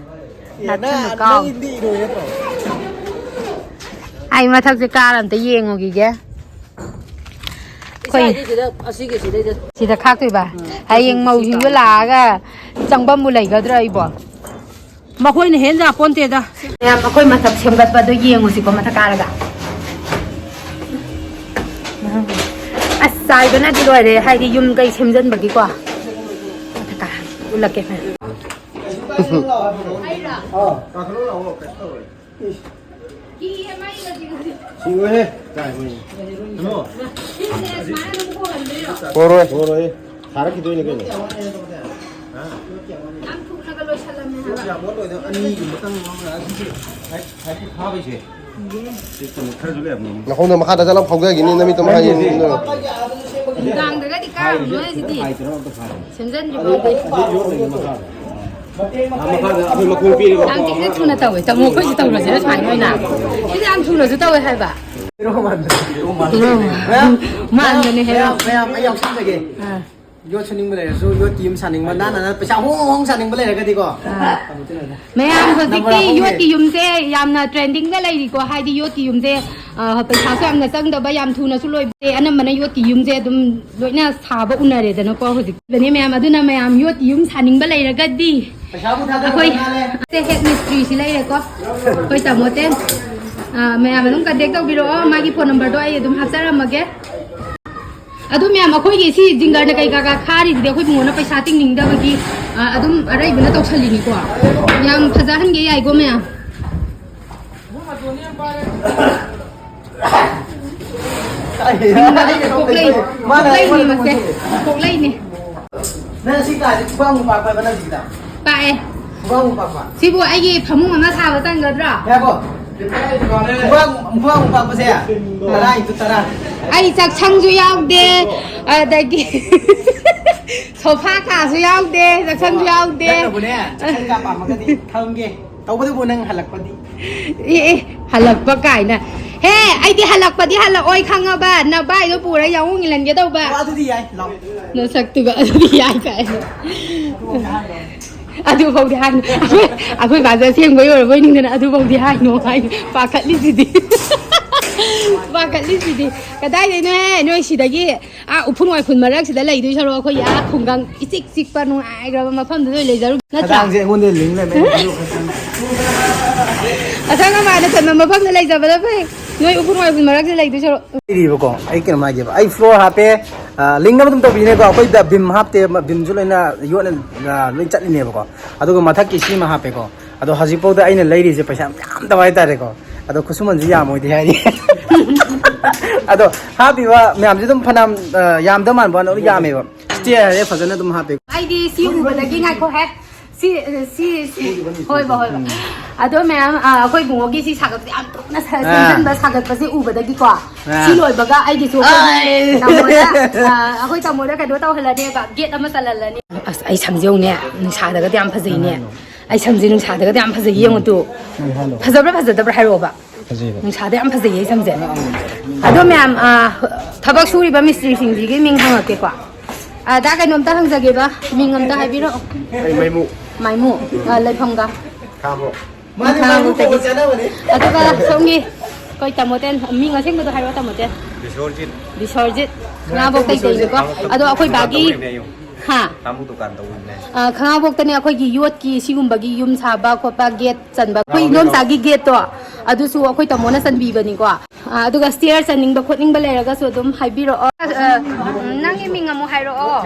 ꯅꯥꯊꯨꯟꯗꯣ ꯀꯥꯎ꯫ ꯅꯪꯒꯤꯗꯤ ꯏꯔꯣꯏ ꯅꯠꯇ꯭ꯔꯣ? ꯑꯩ ꯃꯊꯛꯁꯦ ꯀꯥꯔ ꯑꯝꯇ ꯌꯦꯡꯉꯨꯈꯤꯒꯦ꯫ ꯑꯩꯈꯣꯏ ꯏꯆꯥꯗꯤ ꯁꯤꯗ, ꯑꯁꯤꯒꯤ ꯁꯤꯗꯩꯗ꯫ ꯁꯤꯗ ꯈꯥꯛꯇꯣꯏꯕ? ꯎꯝ꯫ ꯍꯌꯦꯡ ꯃꯧꯁꯤꯡꯗꯣ ꯂꯥꯛꯑꯒ ꯆꯪꯐꯝꯕꯨ ꯂꯩꯒꯗ꯭ꯔꯥ ꯑꯩꯕꯣ? ꯃꯈꯣꯏꯅ ꯍꯦꯟ ꯌꯥꯄꯣꯟꯇꯦꯗ꯫ ꯃꯌꯥꯝ, ꯑꯩꯈꯣꯏ ꯃꯊꯛ ꯁꯦꯝꯒꯠꯄꯗꯣ ꯌꯦꯡꯉꯨꯁꯤꯀꯣ, ꯃꯊꯛ ꯀꯥꯔꯒ꯫ ꯑꯁ, ꯆꯥꯏꯕꯅꯗꯤ ꯂꯣꯏꯔꯦ, ꯍꯥꯏꯗꯤ ꯌꯨꯝ ꯀꯩ ꯁꯦꯝꯖꯟꯕꯒꯤꯀꯣ꯫ ꯃꯊꯛ ꯀꯥ-, ꯎꯠꯂꯛꯀꯦ꯫ ꯁꯤꯡꯉꯣꯍꯦ꯫ ꯍꯣꯔꯣꯏ꯫ ꯊꯥꯔꯛꯈꯤꯗꯣꯏꯅꯦ ꯀꯩꯅꯣ꯫ ꯌꯥꯝ ꯊꯨꯅꯒ ꯂꯣꯏꯁꯜꯂꯝꯃꯦ ꯍꯥꯏꯕ꯫ ꯌꯥꯝ ꯃꯣꯠ ꯂꯣꯏꯗ ꯑꯅꯤꯒꯨꯝꯕꯇꯪ ꯂꯧꯔꯒ ꯑꯗꯨꯗꯤ ꯍꯥꯏ-, ꯍꯥꯏꯐꯦꯠ ꯐꯥꯕꯩꯁꯦ꯫ ꯁꯤ ꯀꯩꯅꯣ ꯈꯔꯁꯨ ꯂꯩꯔꯝꯅꯤ꯫ ꯅꯈꯣꯡꯗ ꯃꯈꯥꯗ ꯆꯠꯂꯒ ꯐꯥꯎꯖꯈꯤꯅꯤ, ꯅꯃꯤꯠꯇꯣ ꯃꯈꯥ ꯌꯦꯡꯉꯨ꯫ ꯅꯨꯡꯗꯥꯡꯗꯒꯗꯤ ꯀꯥꯔꯨꯅꯨ ꯍꯥꯏꯁꯤꯗꯤ꯫ ꯁꯦꯝꯖꯟꯗ꯭ꯔꯤꯕꯧꯗꯤ꯫ ꯑꯗꯨ ꯌꯣꯠꯂꯤꯅꯦ ꯃꯈꯥꯗ꯫ ꯑꯥ, ꯃꯈꯥꯗ ꯑꯩꯈꯣꯏ ꯃꯈꯣꯡ ꯄꯤꯔꯤꯕ ꯌꯥꯝ ꯊꯤꯅ ꯊꯨꯅ ꯇꯧꯋꯦ꯫ ꯇꯥꯃꯣ, ꯑꯩꯈꯣꯏꯁꯨ ꯇꯧꯔꯁꯤꯔ ꯁꯨꯃꯥꯏꯅ ꯑꯣꯏꯅ? ꯁꯤꯗꯤ ꯌꯥꯝ ꯊꯨꯅꯁꯨ ꯇꯧꯋꯦ ꯍꯥꯏꯕ꯫ ꯃꯌꯥꯝ, ꯃꯥꯟꯕꯅꯦ ꯍꯥꯏꯕ꯫ ꯃꯌꯥꯝ, ꯃꯌꯥꯝ, ꯑꯩ ꯌꯥꯎꯁꯟꯖꯒꯦ꯫ ꯑꯥ꯫ ꯌꯣꯠ ꯁꯨꯅꯤꯡꯕ ꯂꯩꯔꯁꯨ, ꯌꯣꯠꯀꯤ ꯌꯨꯝ ꯁꯥꯅꯤꯡꯕ, ꯅꯥꯟꯅ, ꯅꯥꯟꯅ, ꯄꯩꯁꯥ ꯍꯣꯡ ꯍꯣꯡ ꯁꯥꯅꯤꯡꯕ ꯂꯩꯔꯒꯗꯤꯀꯣ꯫ ꯑꯥ꯫ ꯇꯥꯃꯣ ꯇꯤꯅꯥꯗ꯫ ꯃꯌꯥꯝ ꯍꯧꯖꯤꯛꯇꯤ ꯅꯝꯕꯔ ꯍꯥꯞꯄꯝꯒꯦ꯫ ꯌꯣꯠꯀꯤ ꯌꯨꯝꯁꯦ ꯌꯥꯝꯅ trendingꯗ ꯂꯩꯔꯤꯀꯣ, ꯍꯥꯏꯗꯤ ꯌꯣꯠꯀꯤ ꯌꯨꯝꯁꯦ, ꯑ, ꯄꯩꯁꯥꯁꯨ ꯌꯥꯝꯅ ꯆꯪꯗꯕ, ꯌꯥꯝ ꯊꯨꯅꯁꯨ ꯂꯣꯏꯕ꯫ ꯑꯅꯝꯕꯅ ꯌꯣꯠꯀꯤ ꯌꯨꯝꯁꯦ ꯑꯗꯨꯝ ꯂꯣꯏꯅ ꯁꯥꯕ ꯎꯅꯔꯦꯗꯅꯀꯣ ꯍꯧꯖꯤꯛ꯫ ꯑꯗꯨꯅꯦ ꯃꯌꯥꯝ, ꯑꯗꯨꯅ ꯃꯌꯥꯝ ꯌꯣꯠꯀꯤ ꯌꯨꯝ ꯁꯥꯅꯤꯡꯕ ꯂꯩꯔꯒꯗꯤ ꯄꯩꯁꯥꯕꯨ ꯊꯥꯗꯕ ꯑꯩꯈꯣꯏ ꯃꯥꯜꯂꯦ꯫ ꯁꯦ head ꯃꯤꯁꯇ꯭ꯔꯤꯁꯤ ꯂꯩꯔꯦꯀꯣ, ꯑꯩꯈꯣꯏ ꯇꯥꯃꯣ ꯇꯦꯟ꯫ ꯑ, ꯃꯌꯥꯝ ꯑꯗꯨꯝ contact ꯇꯧꯕꯤꯔꯛꯑꯣ, ꯃꯥꯒꯤ phone numberꯗꯣ ꯑꯩ ꯑꯗꯨꯝ ꯍꯥꯞꯆꯔꯝꯃꯒꯦ꯫ ꯑꯗꯨ ꯃꯌꯥꯝ, ꯑꯩꯈꯣꯏꯒꯤ ꯁꯤ ꯖꯤꯡꯒꯔꯅ ꯀꯩ ꯀꯥ ꯀꯥ ꯈꯥꯔꯤꯁꯤꯗꯤ ꯑꯩꯈꯣꯏ ꯕꯨꯡꯉꯣꯅ ꯄꯩꯁꯥ ꯇꯤꯡꯅꯤꯡꯗꯕꯒꯤ, ꯑ, ꯑꯗꯨꯝ ꯑꯔꯩꯕꯅ ꯇꯧꯁꯜꯂꯤꯅꯤꯀꯣ꯫ ꯌꯥꯝ ꯐꯖꯍꯟꯒꯦ ꯌꯥꯏꯀꯣ ꯃꯌꯥꯝ꯫ ꯀꯣꯛꯂꯩ, ꯀꯣꯛꯂꯩꯅꯦ ꯃꯁꯦ, ꯀꯣꯛꯂꯩꯅꯦ꯫ ꯅꯪ ꯁꯤ ꯀꯥꯁꯦ ꯈꯨꯕꯥꯛꯃꯨꯛ ꯄꯥꯛꯄ꯭ꯔꯕ ꯅꯪ ꯁꯤꯗ? ꯄꯥꯛꯑꯦ꯫ ꯈꯨꯕꯥꯛꯃꯨꯛ ꯄꯥꯛꯄ? ꯁꯤꯕꯨ ꯑꯩꯒꯤ ꯐꯃꯨꯡ ꯑꯃ ꯁꯥꯕ ꯆꯟꯒꯗ꯭ꯔꯣ? ꯌꯥꯕꯣ? ꯈꯨꯕꯥꯛ, ꯈꯨꯕꯥꯛꯃꯨꯛ ꯄꯥꯛꯄꯁꯦ ꯇꯔꯥ into ꯇꯔꯥ꯫ ꯑꯩ ꯆꯥꯛꯁꯪꯁꯨ ꯌꯥꯎꯗꯦ, ꯑꯗꯒꯤ ꯁꯣꯐꯥ ꯀꯥꯁꯨ ꯌꯥꯎꯗꯦ, ꯆꯥꯛꯁꯪꯁꯨ ꯌꯥꯎꯗꯦ꯫ ꯅꯪꯅꯕꯨꯅꯦ, ꯆꯥꯛꯁꯪ ꯀꯥ ꯄꯥꯝꯃꯒꯗꯤ ꯊꯝꯒꯦ꯫ ꯇꯧꯕꯗꯨꯕꯨ ꯅꯪ ꯍꯜꯂꯛꯄꯗꯤ? ꯑꯦ, ꯑꯦ, ꯍꯜꯂꯛꯄ ꯀꯥꯏꯅ꯫ ꯍꯦ, ꯑꯩꯗꯤ ꯍꯜꯂꯛꯄꯗꯤ ꯍꯜꯂꯛꯑꯣꯏ ꯈꯪꯉꯕ꯫ ꯅꯕꯥꯏꯗꯣ ꯄꯨꯔ ꯌꯥꯎꯍꯣꯡ ꯏꯜꯍꯟꯒꯦ ꯇꯧꯕ꯫ ꯑꯣ, ꯑꯗꯨꯗꯤ ꯌꯥꯏ, ꯂꯥꯛꯑꯣ꯫ ꯅꯁꯛꯇꯨꯒ ꯑꯗꯨꯗꯤ ꯌꯥꯏ ꯀꯥꯏꯅ꯫ ꯑꯗꯨ ꯍꯥꯏꯔꯣ꯫ ꯑꯗꯨꯐꯥꯎꯗꯤ ꯍꯥꯏꯅꯨ꯫ ꯑꯩꯈꯣꯏ, ꯑꯩꯈꯣꯏ ꯕꯥꯁꯦ ꯑꯁꯦꯡꯕꯩ ꯑꯣꯏꯔꯕꯣꯏ ꯅꯤꯡꯗꯅ ꯑꯗꯨꯐꯥꯎꯗꯤ ꯍꯥꯏꯅꯨ ꯍꯥꯏꯅ ꯄꯥꯈꯠꯂꯤꯁꯤꯗꯤ꯫ ꯄꯥꯈꯠꯂꯤꯁꯤꯗꯤ꯫ ꯀꯗꯥꯏꯗꯩꯅꯣꯍꯦ, ꯅꯣꯏ ꯁꯤꯗꯒꯤ ꯑꯥ ꯎꯐꯨꯟ ꯋꯥꯏꯐꯨꯟ ꯃꯔꯛꯁꯤꯗ ꯂꯩꯗꯣꯏ ꯁꯔꯨꯛ ꯑꯩꯈꯣꯏ ꯑꯥ ꯈꯨꯡꯒꯪ ꯏꯆꯤꯛ ꯆꯤꯛꯄ ꯅꯨꯡꯉꯥꯏꯈ꯭ꯔꯕ ꯃꯐꯝꯗꯨꯗ ꯑꯣꯏ ꯂꯩꯖꯔꯨ ꯅꯠꯇ꯭ꯔꯥ? ꯈꯗꯥꯡꯁꯦ ꯑꯩꯉꯣꯟꯗ ꯂꯤꯡ ꯂꯩꯔꯝꯃꯦ, ꯑꯩꯅ ꯈꯜꯂꯨ ꯈꯜꯂꯨ꯫ ꯑꯁꯪ ꯑꯃꯥꯟꯅ ꯆꯟꯕ ꯃꯐꯝꯗ ꯂꯩꯖꯕꯅ ꯐꯩ꯫ ꯅꯣꯏ ꯎꯐꯨꯟ ꯋꯥꯏꯐꯨꯟ ꯃꯔꯛꯁꯤꯗ ꯂꯩꯗꯣꯏ ꯁꯔꯨꯛ꯫ ꯂꯩꯔꯤꯕꯀꯣ, ꯑꯩ ꯀꯩꯅꯣꯝ ꯍꯥꯏꯒꯦꯕ, ꯑꯩ floor ꯍꯥꯞꯄꯦ, ꯑ, ꯂꯤꯡꯅꯕ ꯑꯗꯨꯝ ꯇꯧꯕꯤꯅꯦꯀꯣ, ꯑꯩꯈꯣꯏꯗ ꯕꯤꯝ ꯍꯥꯞꯇꯦ, ꯕꯤꯝꯁꯨ ꯂꯣꯏꯅ ꯌꯣꯠꯅ, ꯑ, ꯂꯣꯏ ꯆꯠꯂꯤꯅꯦꯕꯀꯣ꯫ ꯑꯗꯨꯒ ꯃꯊꯛꯀꯤ ꯁꯤꯃ ꯍꯥꯞꯄꯦꯀꯣ꯫ ꯑꯗꯣ ꯍꯧꯖꯤꯛꯐꯥꯎꯗ ꯑꯩꯅ ꯂꯩꯔꯤꯁꯦ ꯄꯩꯁꯥ ꯌꯥꯝ ꯌꯥꯝꯗꯕ ꯍꯥꯏꯇꯥꯔꯦꯀꯣ꯫ ꯑꯗꯣ ꯈꯨꯠꯁꯨꯃꯟꯁꯨ ꯌꯥꯝꯃꯣꯏꯗꯤ ꯍꯥꯏꯔꯤ꯫ ꯑꯗꯣ ꯍꯥꯞꯄꯤꯕ ꯃꯌꯥꯝꯁꯦ ꯑꯗꯨꯝ ꯐꯅꯌꯥꯝ, ꯑ, ꯌꯥꯝꯗ ꯃꯥꯟꯕ ꯋꯥꯅꯤ, ꯑꯗꯨꯝ ꯌꯥꯝꯃꯦꯕ꯫ Stair ꯁꯦ ꯐꯖꯅ ꯑꯗꯨꯝ ꯍꯥꯞꯄꯦ꯫ ꯑꯩꯗꯤ ꯁꯤ ꯎꯕꯗꯒꯤ, ꯉꯥꯏꯈꯣꯍꯦ꯫ ꯁꯤ, ꯁꯤ, ꯁꯤ꯫ ꯍꯣꯏꯕ, ꯍꯣꯏꯕ꯫ ꯑꯗꯣ ꯃꯌꯥꯝ, ꯑ, ꯑꯩꯈꯣꯏ ꯏꯕꯨꯡꯉꯣꯒꯤ ꯁꯤ ꯁꯥꯒꯠꯄꯁꯦ ꯌꯥꯝ ꯊꯨꯅ ꯁ-, ꯑꯥ꯫ ꯁꯦꯝꯖꯤꯟꯕ ꯁꯥꯒꯠꯄꯁꯦ ꯎꯕꯗꯒꯤꯀꯣ꯫ ꯑꯥ꯫ ꯁꯤ ꯂꯣꯏꯕꯒ ꯑꯩꯒꯤꯁꯨ ꯑꯩꯈꯣꯏ ꯑꯥꯏ꯫ ꯇꯥꯃꯣꯗ, ꯑ, ꯑꯩꯈꯣꯏ ꯇꯥꯃꯣꯗ ꯀꯩꯅꯣ ꯇꯧꯍꯜꯂꯅꯦꯕ, gate ꯑꯃ ꯆꯜꯍꯜꯂꯅꯤ꯫ ꯑꯁ, ꯑꯩ ꯁꯝꯁꯦ ꯌꯦꯡꯉꯨꯅꯦ, ꯅꯨꯡꯁꯥꯗꯒꯗꯤ ꯌꯥꯝ ꯐꯖꯩꯅꯦ꯫ ꯑꯩ ꯁꯝꯁꯦ ꯅꯨꯡꯁꯥꯗꯒꯗꯤ ꯌꯥꯝ ꯐꯖꯩ, ꯌꯦꯡꯉꯨ ꯇꯨ꯫ ꯅꯪ ꯍꯥꯏꯔꯣ꯫ ꯐꯖꯕ꯭ꯔꯥ ꯐꯖꯗꯕ꯭ꯔꯥ ꯍꯥꯏꯔꯛꯑꯣꯕ꯫ ꯐꯖꯩꯕ꯫ ꯅꯨꯡꯁꯥꯗ ꯌꯥꯝ ꯐꯖꯩꯌꯦ ꯑꯩ ꯁꯝꯁꯦ꯫ ꯑꯗꯣ ꯃꯌꯥꯝ, ꯑ, ꯊꯕꯛ ꯁꯨꯔꯤꯕ ꯃꯤꯁꯇ꯭ꯔꯤꯁꯤꯡꯁꯤꯒꯤ ꯃꯤꯡ ꯍꯪꯉꯛꯀꯦꯀꯣ꯫ ꯑ, ꯗꯥ, ꯀꯩꯅꯣꯝꯇ ꯍꯪꯖꯒꯦꯕ, ꯃꯤꯡ ꯑꯝꯇ ꯍꯥꯏꯕꯤꯔꯛꯑꯣ꯫ ꯑꯩ ꯃꯩꯃꯨ꯫ ꯃꯥꯏꯃꯨ꯫ ꯑ, ꯂꯩꯐꯝꯒ? ꯈꯥꯉꯕꯣꯛ꯫ ꯃꯥꯅꯦ, ꯈꯥꯉꯕꯣꯛꯇꯒꯤ꯫ ꯃꯥꯅꯦ, ꯆꯥꯅꯕꯅꯦ꯫ ꯑꯗꯨꯒ ꯁꯣꯝꯒꯤ ꯑꯩꯈꯣꯏ ꯇꯥꯃꯣ ꯇꯦꯟ, ꯃꯤꯡ ꯑꯁꯦꯡꯕꯗꯣ ꯍꯥꯏꯔꯛꯑꯣ, ꯇꯥꯃꯣ ꯇꯦꯟ꯫ ꯕꯤꯁꯣꯔꯖꯤꯠ꯫ ꯕꯤꯁꯣꯔꯖꯤꯠ꯫ ꯈꯥꯉꯕꯣꯛꯇꯩ ꯇꯧꯔꯤꯅꯦ꯫ ꯈꯥꯉꯕꯣꯛ ꯑꯗꯣ ꯑꯩꯈꯣꯏ ꯕꯥꯒꯤ ꯇꯧꯔꯤꯅꯦ ꯑꯩ꯫ ꯍꯥ? ꯈꯥꯉꯕꯣꯛ ꯗꯨꯀꯥꯟ ꯇꯧꯔꯤꯅꯦ꯫ ꯑ, ꯈꯥꯉꯕꯣꯛꯇꯅꯦ ꯑꯩꯈꯣꯏꯒꯤ ꯌꯣꯠꯀꯤ ꯁꯤꯒꯨꯝꯕꯒꯤ ꯌꯨꯝ ꯁꯥꯕ ꯈꯣꯠꯄ, gate ꯆꯟꯕ꯫ ꯑꯩꯈꯣꯏ ꯏꯗꯣꯝꯆꯥꯒꯤ gate ꯇꯣ, ꯑꯗꯨꯁꯨ ꯑꯩꯈꯣꯏ ꯇꯥꯃꯣꯅ ꯆꯟꯕꯤꯕꯅꯤꯀꯣ꯫ ꯑ, ꯑꯗꯨꯒ stair ꯆꯟꯅꯤꯡꯕ ꯈꯣꯠꯅꯤꯡꯕ ꯂꯩꯔꯒꯁꯨ ꯑꯗꯨꯝ ꯍꯥꯏꯕꯤꯔꯛꯑꯣ꯫ ꯑ, ꯎꯝ, ꯅꯪꯒꯤ ꯃꯤꯡ ꯑꯃꯨꯛ ꯍꯥꯏꯔꯛꯑꯣ꯫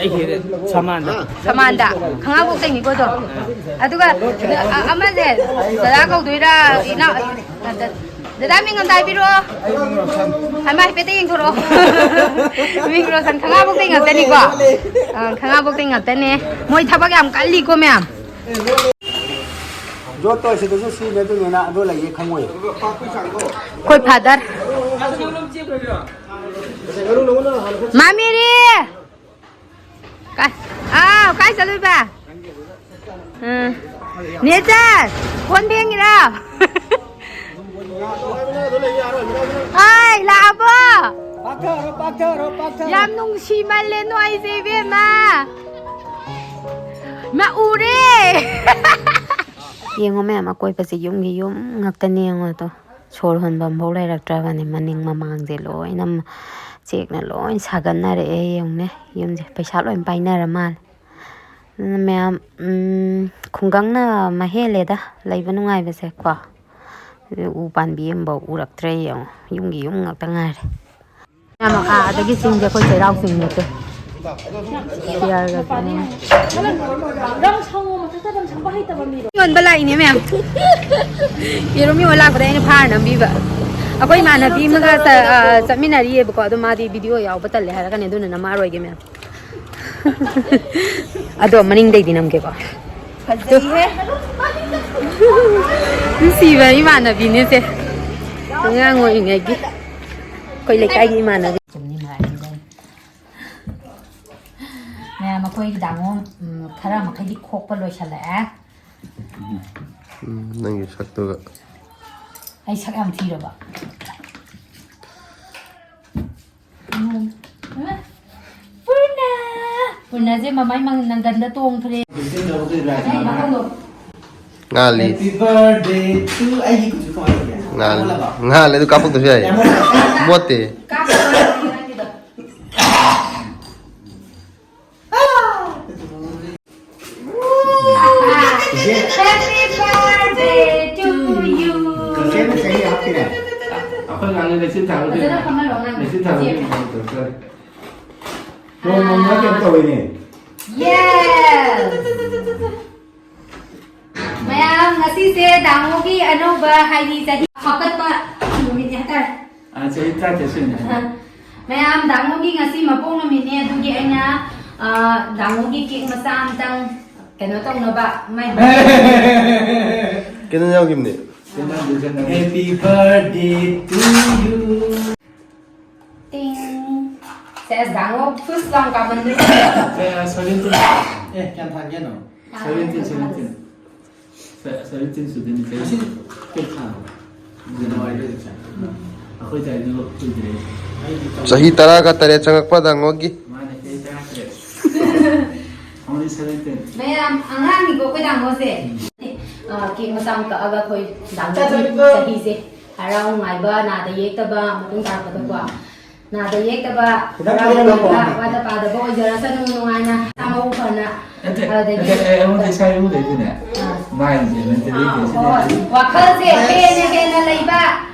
ꯑꯩꯒꯤ ꯁꯃꯥꯟꯗ꯫ ꯁꯃꯥꯟꯗ꯫ ꯈꯥꯉꯕꯣꯛꯇꯩꯅꯤꯀꯣ ꯑꯗꯣ꯫ ꯑꯗꯨꯒ, ꯑ, ꯑꯃꯁꯦ ꯗꯗꯥ ꯀꯧꯗꯣꯏꯔꯥ, ꯏꯅꯥꯎ, ꯗꯗꯥ ꯃꯤꯡ ꯑꯝꯇ ꯍꯥꯏꯕꯤꯔꯛꯑꯣ꯫ ꯍꯥꯏꯃ, ꯍꯥꯏꯐꯦꯠꯇ ꯌꯦꯡꯊꯣꯔꯛꯑꯣ꯫ ꯃꯤꯡ ꯔꯣꯁꯟ, ꯈꯥꯉꯕꯣꯛꯇꯩ ꯉꯥꯛꯇꯅꯤꯀꯣ꯫ ꯑ, ꯈꯥꯉꯕꯣꯛꯇꯩ ꯉꯥꯛꯇꯅꯦ꯫ ꯃꯣꯏ ꯊꯕꯛ ꯌꯥꯝ ꯀꯜꯂꯤꯀꯣ ꯃꯌꯥꯝ꯫ ꯌꯣꯠꯇꯣ ꯁꯤꯗꯁꯨ ꯁꯤꯅꯦ, ꯑꯗꯨꯅꯦꯅ ꯑꯗꯨ ꯂꯩꯌꯦ ꯈꯪꯉꯣꯏ꯫ ꯑꯩꯈꯣꯏ father꯫ ꯃꯥꯃꯤꯔꯤ! ꯀꯥꯏ? ꯑꯥꯎ, ꯀꯥꯏ ꯆꯠꯂꯨꯏꯕ? ꯎꯝ꯫ ꯅꯦꯆꯔ, ꯀꯣꯟ ꯐꯦꯡꯉꯤꯔꯣ? ꯑꯥꯏ, ꯂꯥꯛꯑꯕꯣ? ꯄꯥꯛꯊꯔꯣ, ꯄꯥꯛꯊꯔꯣ, ꯄꯥꯛꯊꯔꯣ꯫ ꯌꯥꯝ ꯅꯨꯡꯁꯤꯃꯜꯂꯦ ꯅꯣꯏꯁꯦ, ꯏꯕꯦꯝꯃ꯫ ꯃꯥ ꯎꯔꯦ꯫ ꯌꯦꯡꯉꯣ ꯃꯌꯥꯝ, ꯑꯀꯣꯏꯕꯁꯦ ꯌꯨꯝꯒꯤ ꯌꯨꯝ ꯉꯥꯛꯇꯅꯦ ꯌꯦꯡꯉꯣ ꯑꯗꯣ꯫ ꯁꯣꯔ ꯍꯣꯟꯐꯝ ꯐꯥꯎ ꯂꯩꯔꯛꯇ꯭ꯔꯕꯅꯦ꯫ ꯃꯅꯤꯡ ꯃꯃꯥꯡꯁꯦ ꯂꯣꯏꯅ ꯆꯦꯛꯅ ꯂꯣꯏ ꯁꯥꯒꯟꯅꯔꯛꯑꯦ꯫ ꯌꯦꯡꯉꯨꯅꯦ, ꯌꯨꯝꯁꯦ ꯄꯩꯁꯥ ꯂꯣꯏ ꯄꯥꯏꯅꯔ ꯃꯥꯜꯂꯦ꯫ ꯑꯗꯨꯅ ꯃꯌꯥꯝ, ꯎꯝ, ꯈꯨꯡꯒꯪꯅ ꯃꯍꯦꯜꯂꯦꯗ ꯂꯩꯕ ꯅꯨꯡꯉꯥꯏꯕꯁꯦ ꯀꯣ꯫ ꯑꯗꯨ ꯎ ꯄꯥꯝꯕꯤ ꯑꯃꯐꯥꯎ ꯎꯔꯛꯇ꯭ꯔꯦ ꯌꯦꯡꯉꯣ, ꯌꯨꯝꯒꯤ ꯌꯨꯝ ꯉꯥꯛꯇ ꯉꯥꯏꯔꯦ꯫ ꯃꯌꯥꯝ ꯃꯈꯥ ꯑꯗꯒꯤ ꯆꯤꯡꯁꯦ ꯑꯩꯈꯣꯏ ꯆꯩꯔꯥꯎ ꯆꯤꯡꯅꯦ ꯇꯨ꯫ ꯌꯥꯔꯒ ꯌꯣꯟꯕ ꯂꯥꯛꯏꯅꯦ ꯃꯌꯥꯝ꯫ ꯌꯦꯔꯨꯝ ꯌꯣꯟ ꯂꯥꯛꯄꯗ ꯑꯩꯅ ꯐꯥꯔ ꯅꯝꯕꯤꯕ꯫ ꯑꯩꯈꯣꯏ ꯏꯃꯥꯟꯅꯕꯤ ꯑꯃꯒ ꯆ-, ꯑ, ꯆꯠꯃꯤꯟꯅꯔꯤꯌꯦꯕꯀꯣ, ꯑꯗꯣ ꯃꯥꯗꯤ ꯚꯤꯗꯤꯑꯣ ꯌꯥꯎꯕ ꯇꯜꯂꯦ ꯍꯥꯏꯔꯒꯅꯦ, ꯑꯗꯨꯅ ꯅꯝꯃꯛꯑꯔꯣꯏꯒꯦ ꯃꯌꯥꯝ꯫ ꯑꯗꯣ ꯃꯅꯤꯡꯗꯩꯗꯤ ꯅꯝꯒꯦꯀꯣ꯫ ꯐꯖꯩꯍꯦ꯫ ꯅꯨꯡꯁꯤꯕ ꯏꯃꯥꯟꯅꯕꯤꯅꯦ ꯁꯦ꯫ ꯑꯉꯥꯡ ꯑꯣꯏꯔꯤꯉꯩꯒꯤ ꯑꯩꯈꯣꯏ ꯂꯩꯀꯥꯏꯒꯤ ꯏꯃꯥꯟꯅꯕꯤ꯫ ꯃꯌꯥꯝ ꯑꯩꯈꯣꯏꯒꯤ ꯗꯥꯡꯉꯣ, ꯎꯝ, ꯈꯔ ꯃꯈꯩꯗꯤ ꯈꯣꯛꯄ ꯂꯣꯏꯁꯜꯂꯛꯑꯦ꯫ ꯎꯝ, ꯅꯪꯒꯤ ꯁꯛꯇꯨꯒ꯫ ꯑꯩ ꯁꯛ ꯌꯥꯝ ꯊꯤꯔꯕ? ꯎꯝ꯫ ꯄꯨꯔꯅ! ꯄꯨꯔꯅꯁꯦ ꯃꯃꯥꯏ ꯃꯪ-, ꯅꯪꯒꯟꯗ ꯇꯣꯡꯈ꯭ꯔꯦ꯫ ꯅꯪ ꯃꯈꯣꯟꯗꯣ꯫ ꯉꯥꯜꯂꯤ꯫ Happy birthday to ꯑꯩꯒꯤ ꯈꯨꯠꯁꯨ ꯀꯃꯥꯏꯅ ꯇꯧꯒꯦ? ꯉꯥꯜꯂꯤ꯫ ꯉꯥꯜꯂꯤ, ꯑꯗꯨ ꯀꯥꯞꯊꯣꯛꯇ꯭ꯔꯁꯨ ꯌꯥꯏꯌꯦ꯫ ꯌꯥꯝ ꯃꯣꯠꯄ꯭ꯔꯥ? ꯃꯣꯠꯇꯦ꯫ ꯀꯥꯞꯊꯣꯛꯑꯣ ꯅꯪꯒꯤꯗꯣ꯫ Happy birthday to you. ꯁꯦꯝꯕ ꯆꯍꯤ ꯍꯥꯞꯄꯤꯔꯦ꯫ ꯑꯩꯈꯣꯏ ꯉꯥꯡꯅ ꯂꯩꯆꯤꯜ ꯊꯥꯕꯗꯤ ꯐꯖꯅ ꯐꯝꯍꯜꯂꯣ ꯑꯉꯥꯡꯗꯣ꯫ ꯂꯩꯆꯤꯜ ꯊꯥꯕꯗꯤ ꯐꯣꯟ ꯃꯪꯕ ꯀꯩꯅꯣ ꯇꯧꯋꯤꯅꯦ꯫ Yes! ꯃꯌꯥꯝ, ꯉꯁꯤꯁꯦ ꯗꯥꯃꯣꯒꯤ ꯑꯅꯧꯕ, ꯍꯥꯏꯗꯤ, ꯆꯍꯤ ꯍꯥꯞꯀꯠꯄ ꯅꯨꯃꯤꯠꯅꯤ ꯍꯥꯏꯇꯥꯔꯦ꯫ ꯑꯥ, ꯆꯍꯤ ꯇꯔꯥꯇꯔꯦꯠ ꯁꯨꯏꯅꯦ꯫ ꯑꯥ, ꯃꯌꯥꯝ, ꯗꯥꯃꯣꯒꯤ ꯉꯁꯤ ꯃꯄꯣꯛ ꯅꯨꯃꯤꯠꯅꯦ, ꯑꯗꯨꯒꯤ ꯑꯩꯅ, ꯑꯥ, ꯗꯥꯃꯣꯒꯤ ꯀꯦꯛ ꯃꯆꯥ ꯑꯝꯇꯪ ꯀꯩꯅꯣ ꯇꯧꯅꯕ, ꯃꯥꯏ ꯀꯩꯅꯣ ꯌꯥꯎꯈꯤꯕꯅꯦ꯫ Happy birthday to you. ꯇꯤꯡ꯫ ꯁꯦꯁ, ꯗꯥꯡꯉꯣ, ꯐꯨꯁ ꯂꯥꯎ ꯀꯥꯃꯟꯗ꯭ꯔꯣ? ꯑꯦ, seventeen꯫ ꯑꯦ, ꯀꯌꯥꯝ ꯊꯥꯟꯒꯦꯅꯣ? Seventeen, seventeen꯫ ꯁꯦ-, seventeen ꯁꯨꯗꯣꯏꯅꯤ, ꯆꯍꯤ ꯉꯁꯤ ꯀꯨꯟꯊ꯭ꯔꯥ꯫ ꯖꯅꯋꯥꯔꯤꯗ ꯑꯣꯏꯗꯣꯏꯅꯦ꯫ ꯑꯩꯈꯣꯏ ꯆꯍꯤꯗꯣ ꯀꯨꯏꯗ꯭ꯔꯦ꯫ ꯑꯩꯗꯤ ꯆꯍꯤ ꯇꯔꯥꯒ ꯇꯔꯦꯠ ꯆꯪꯉꯛꯄ ꯗꯥꯡꯉꯣꯒꯤ꯫ ꯃꯥꯅꯦ, ꯆꯍꯤ ꯇꯔꯥꯇꯔꯦꯠ꯫ Only seventeen꯫ ꯃꯌꯥꯝ ꯑꯉꯥꯡꯅꯤꯀꯣ ꯑꯩꯈꯣꯏ ꯗꯥꯡꯉꯣꯁꯦ꯫ ꯎꯝ꯫ ꯑ, ꯀꯦꯛ ꯃꯆꯥ ꯑꯃ ꯀꯛꯑꯒ ꯑꯩꯈꯣꯏ ꯗꯥꯡꯉꯣꯒꯤ ꯆꯠꯂꯣ꯫ ꯆꯍꯤꯁꯦ ꯍꯔꯥꯎ ꯅꯨꯡꯉꯥꯏꯕ, ꯅꯥꯗ ꯌꯦꯛꯇꯕ, ꯃꯇꯨꯡ ꯇꯥꯔꯛꯄꯗꯀꯣ꯫ ꯎꯝ꯫ ꯅꯥꯗ ꯌꯦꯛꯇꯕ, ꯈꯤꯇꯪ ꯍꯔꯥꯎ ꯀꯦꯛ ꯅꯨꯡꯉꯥꯏꯕ, ꯂꯧꯊꯣꯛꯑꯣ꯫ ꯋꯥꯗ ꯄꯥꯗꯕ ꯑꯣꯏꯖꯔꯁꯅꯨ, ꯅꯨꯡꯉꯥꯏꯅ ꯃꯕꯨꯛ ꯐꯅ꯫ ꯅꯠꯇꯦ, ꯑꯗꯒꯤ ꯅꯠꯇꯦ, ꯑꯩ, ꯑꯩꯉꯣꯟꯗ ꯏꯁꯥ ꯏꯔꯨꯗꯣꯏꯗꯨꯅꯦ꯫ ꯑꯥ꯫ ꯃꯥꯏꯁꯦ mentally ꯑꯥ, ꯀꯩꯁꯨ ꯍꯣꯏ, ꯂꯩꯇꯦ꯫ ꯋꯥꯈꯜꯁꯦ ꯍꯦꯟꯅ ꯍꯦꯟꯅ ꯂꯩꯕ,